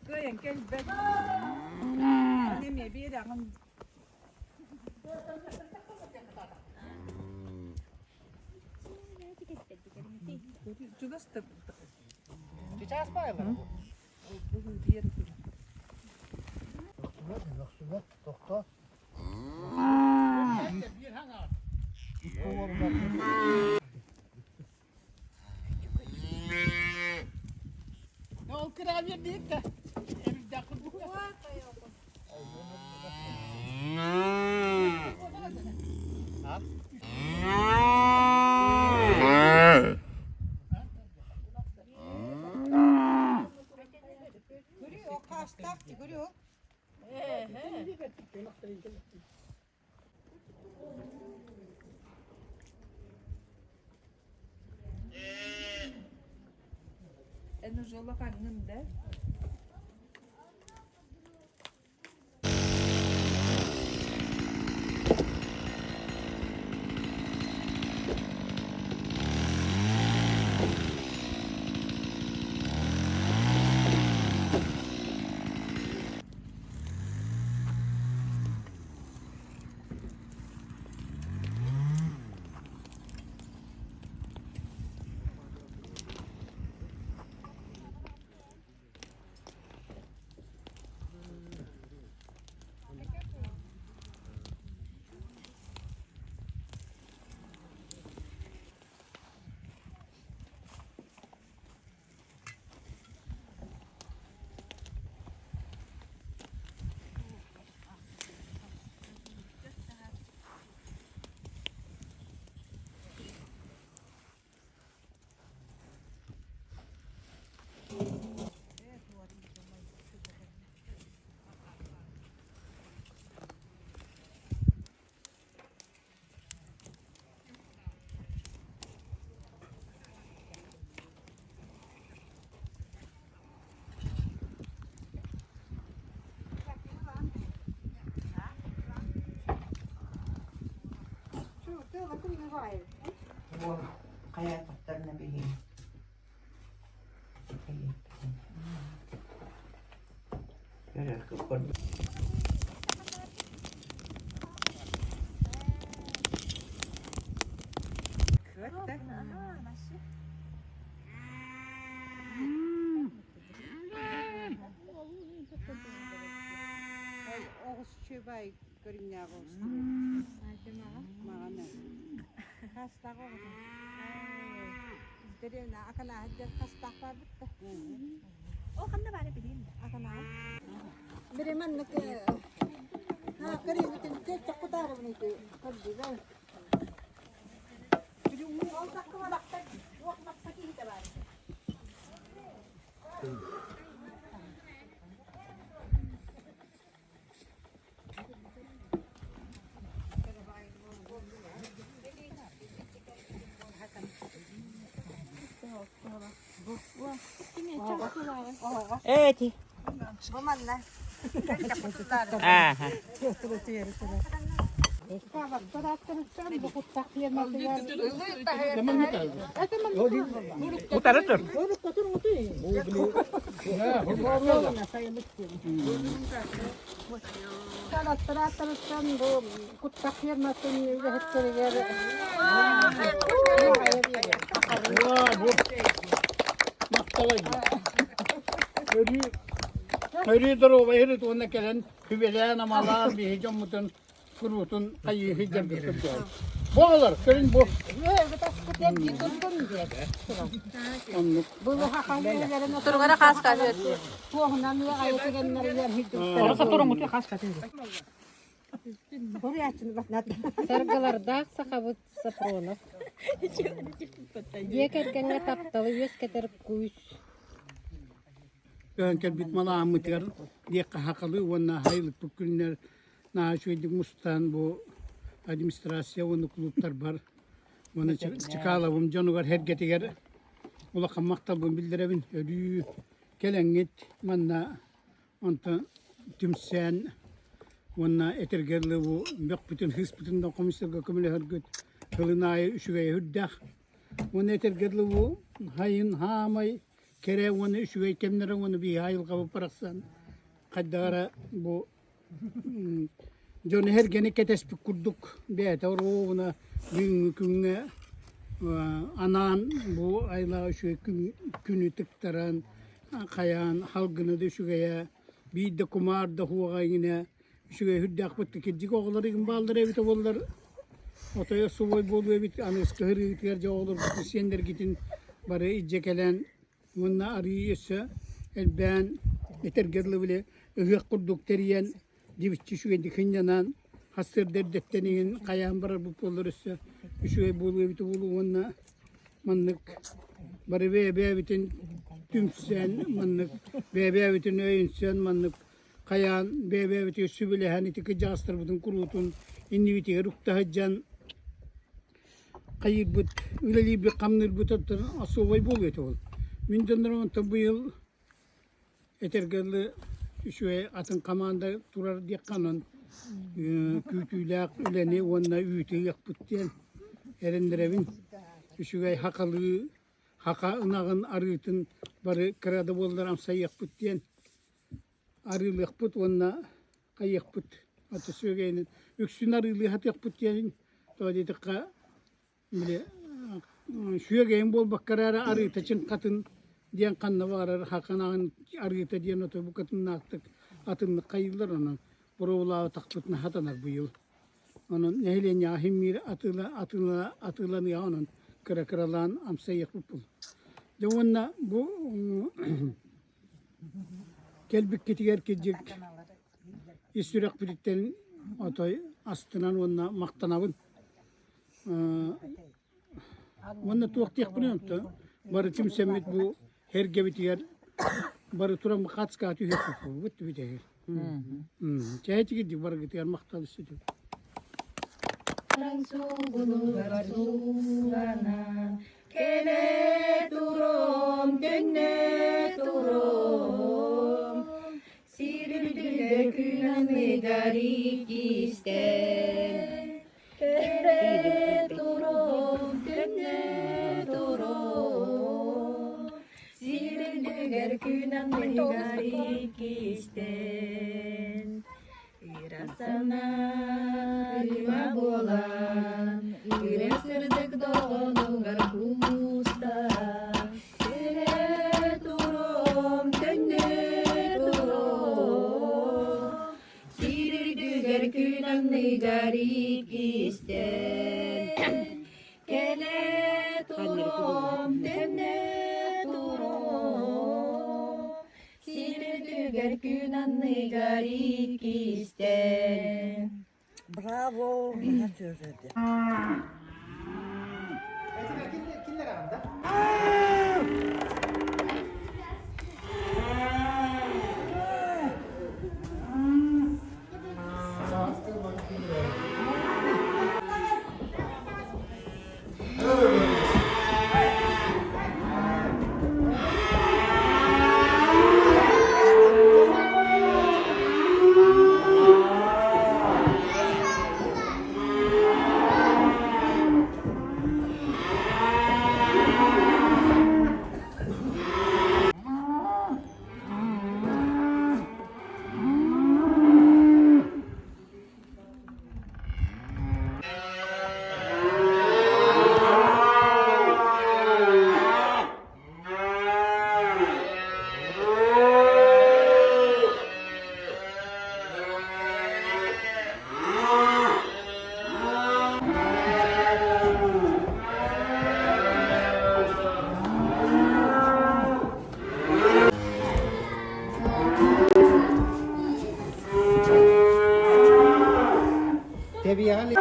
Кыайан кэлбэт. Эмиэ биэрэҕин. Чугас да Сейчас пайла. Мөхсүбэт, тохто. Ол кыра биэрдик да. Эбирдэх курдук. Эн уже улахаҥҥын да? Уол хайаатахтарына билиим. Көрөргө курдук. Оҕус үчүгэй көрүҥнээх оҕус маҕаны хастаах оҕото дэриэбинэ аканааһыт диэн хастаах баарбыт да Ол ханна баара билиим да. аканаа бири маннык хааккар эбитин чоккутаарыбын ити көрдүбэ билиҥҥи ол таккыма бахта уох бахта киһитэ баар Эти. Бу манна Ааха. Утары тур. Талаттарааттарыттан бу куттах ферматын үлэһиттэригэр Өрүү өрүү доруобай өрүт уонна кэлэн сүбэлээн-амалаан биһи дьоммутун куруутун хайыыһы дьаргыппыт дьон. Буолар, көрүн бу. Оннук. Туругара хааскаһыат. Саргылардаах сахабыт Сапронов. Дьиэ кэргэҥҥэ тапталы үөскэтэр күүс. Көһөн кэлбит малааммытыгар диэххэ хахалы уонна хайылыкпыт күннэр наһаа үчүгэйдик мустан бу администрация уонна клубтарбар уонна Чкаловым дьонугар сэргэтигэр улахан махталбын биллэрэбин. Өрүү кэлэҥҥит манна онтон түмсэн уонна этэргэ дылы бу бөхпүтүн сыыспытын да хомуйсарга көмөлөһөргүт сылын аайы үчүгэйэ үрдээх. Уонна этэргэ дылы бу сайын хаамай. кэрэ уонна үчүгэй кэмнэрэ уонна биһиги айылҕабыт барахсан хайдах эрэ бу дьону эргэни кэтэспит курдук бэйэтэ оруобуна бүгүҥҥү күҥҥэ анаан бу айылаах үчүгэй күнү тыктаран хайаан халгына да үчүгэйэ биир да кумаар да суоҕа иҥинэ үчүгэй үрдээхпит кирдьик оҕолор игин бааллар эбитэ буоллар отойо субой буолуо эбит аныгыскы сырыытыгар дьэ оҕолорбутун сиэннэргитин бары илдьэ кэлэн уонна арыы өссө элбээн этэргэ дылы били ыһыах курдук тэрийэн дибиччи үчүгэйдик сынньанан сарсыарда эрдэттэн иҥин хайаан барарбыт буоллар өссө үчүгэй буолуо эбитэ буолуо уонна маннык бары бэйэ-бэйэбитин түмсэн маннык бэйэ-бэйэбитин өйөнсөн маннык хайаан бэйэ-бэйэбитигэр сүбэлэһэн ити кырдьаҕастарбытын куруутун иннибитигэр укта сылдьан хайыырбыт, үлэлиирбит, хамныырбыт оттон особай буолуо этэ ол. Мин дьоннорум онтон быйыл этэргэ дылы үчүгэй атын хамаанда турар диэххэ онон күүтүүлээх үлэни уонна үүтү ыахпыт диэн эрэннэрэбин. Үчүгэй хахалыы хаха ынаҕын арыытын бары кыра да буоллар амсайыахпыт диэн арыылыахпыт уонна хайыахпыт аты сүөгэйинэн үксүн арыылыы сатыахпыт диэн тоҕо диэтэххэ били сүөгэйин буолбакка эрэ арыыта чыҥхатын диэн ханна баҕарар хаканаҕын арыыта диэн ото букатыннаахтык атыннык хайыыллар онон боруобалаабатахпытына сатанар быйыл онон нэһилиэнньэҕэ син биир атыыла атыыла атыыланыаҕа онон кыра кыралаан амсайыахпыт буолуо дьэ уонна бу Кэлбиккитигэр кырдьык ис сүрэхпититтэн отой астынан уонна махтанабын. Уонна туох диэхпиний онто бары түмсэммит бу эргэбитигэр бары туран хацкаа түһүөхпүт буолбут бүтэһигэр. Чээтигирдик барыгытыгар махтал иститим. Суугунугар сууланан Кэлэ туром, төннө туром, Сир үрдүгэр күн анныгар иккистээн. Кэлэ туром, төннө туром, Сир үрдүгэр күн анныгар иккистээн. Ыра санаа кыыма буолан, Үрэ сырдык доҕонугар кууста. Кэлэ туром, төннө туром, Сир үрдүгэр күн анныгар иккистээн. Кэлэ туром, төннө туром, Сир үрдүгэр күн анныгар иккистээн. Браво! Сөзөдө. Тэбиэҕэ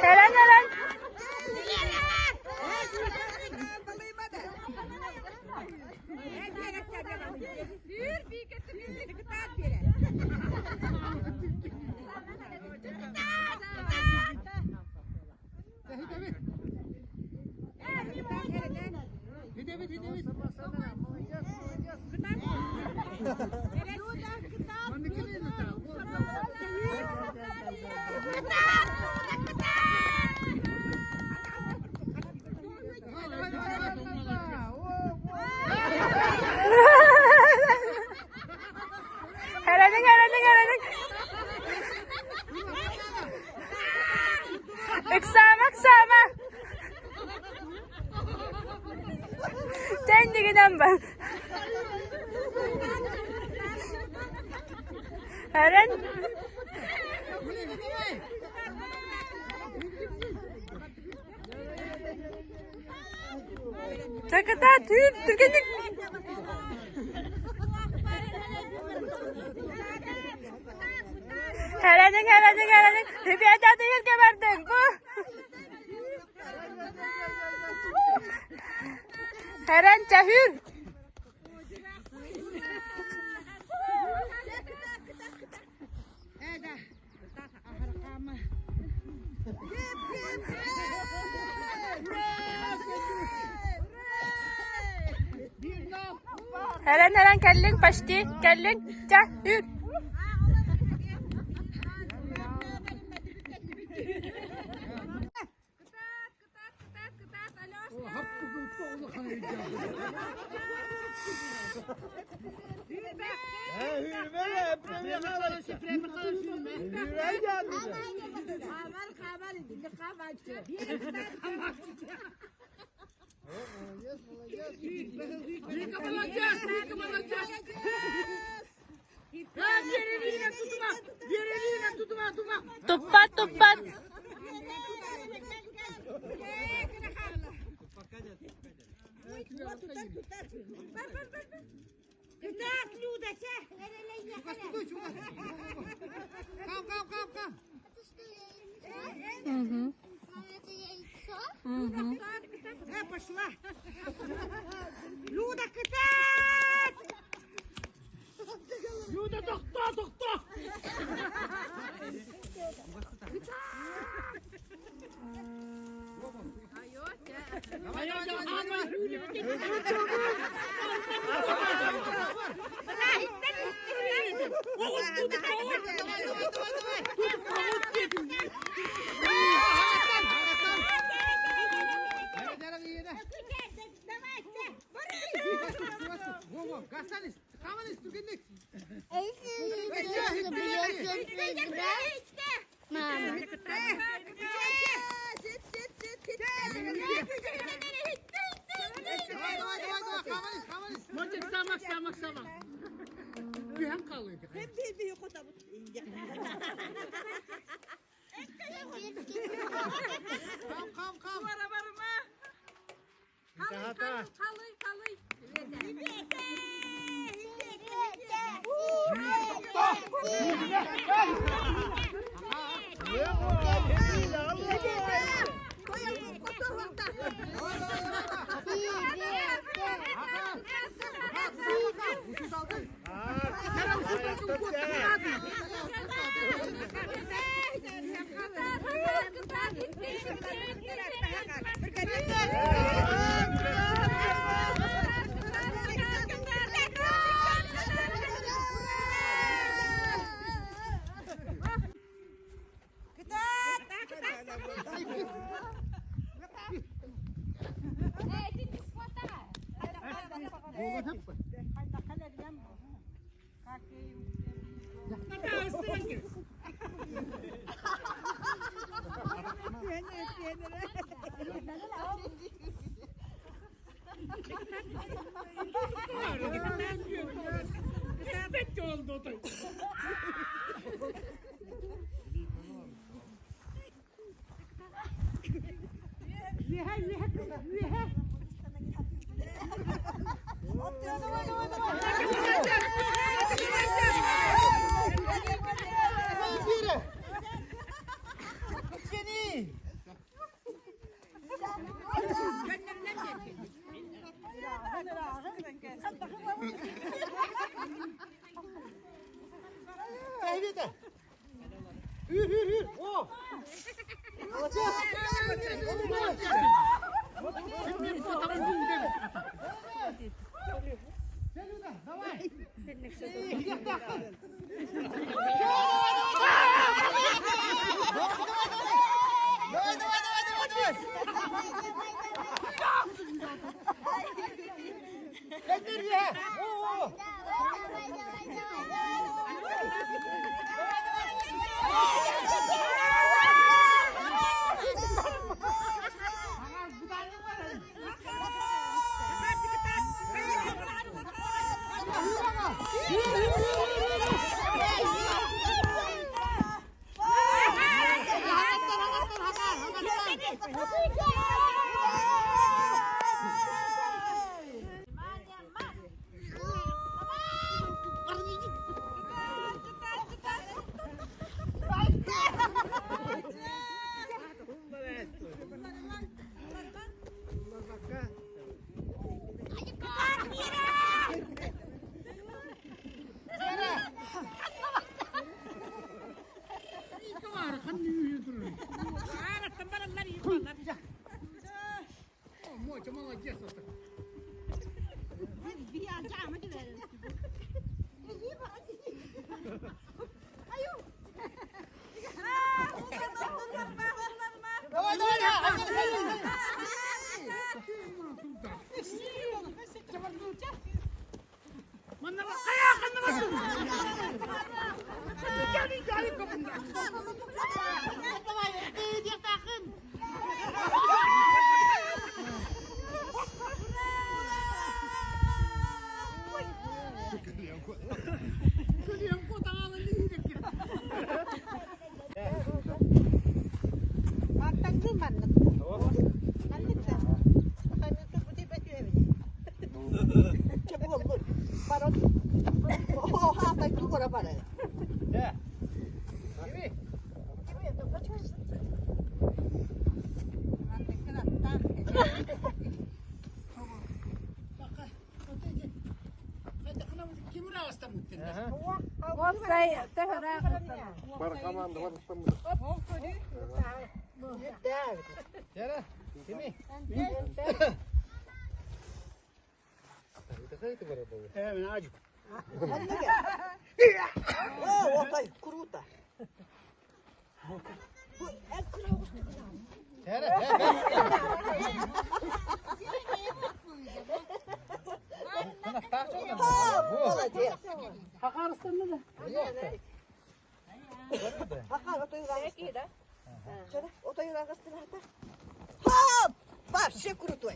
Эрэн эрэн. Эрэниҥ эрэниҥ эрэниҥ. Ыксаама ыксаама. Чэннигинэн бар. Эрэн. Чаката түүр түргэнник. Эрэниҥ эрэниҥ эрэниҥ. Ребята тыйырга бардыҥ бу. Эрэн чаһүүр. Эрэн эрэн кэллиҥ почти кэллиҥ чэ үүр. Туппат туппат. Угу. Угу. Люда, тохтоо, тохтоо! Вообще крутой.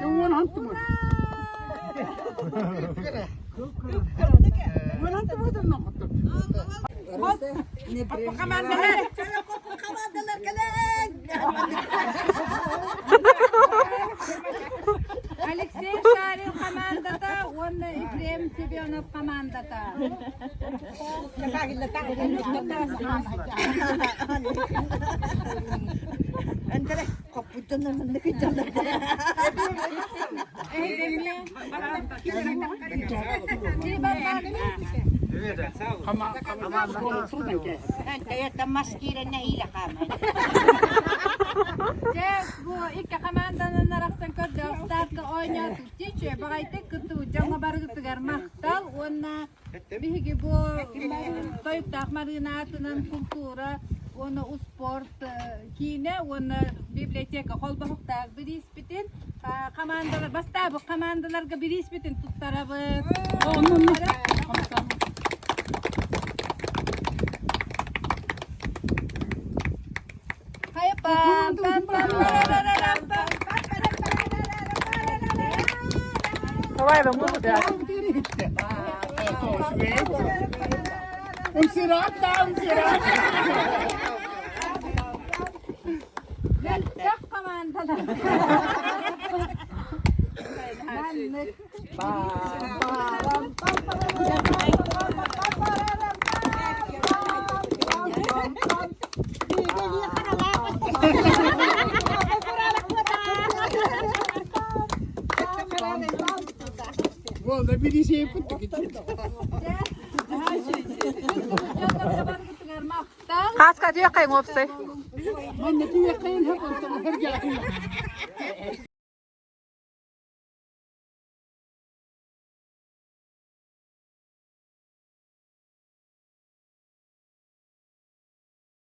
Уон хантымы. Уон хантымы Командалар кэлэн! Алексей Шарин командата уонна Ефрем Семенов командата. Энтере коппуттан маннык дьаллар. Дьэ, бу икки команданан арахсан көрдөөх стартка оонньоотук Тиче баҕайтык кыттыбыт дьоҥҥо барыгытыгар махтал уонна биһиги бу Тойуктаах Марыына аатынан култуура уонна успуорт киинэ уонна библиотека холбоһуктаах бирииспитин командалар бастаабыт командаларга бирииспитин туттарабыт. Хайа пам пам пам парарарам пам Давай, музыка. Умсират умсират. Мөлтөх командалар. Маннык. Буолда бири сиэппит Хааска түөх хайың уопсай. Манна түөх хайын хап онтон хөргө.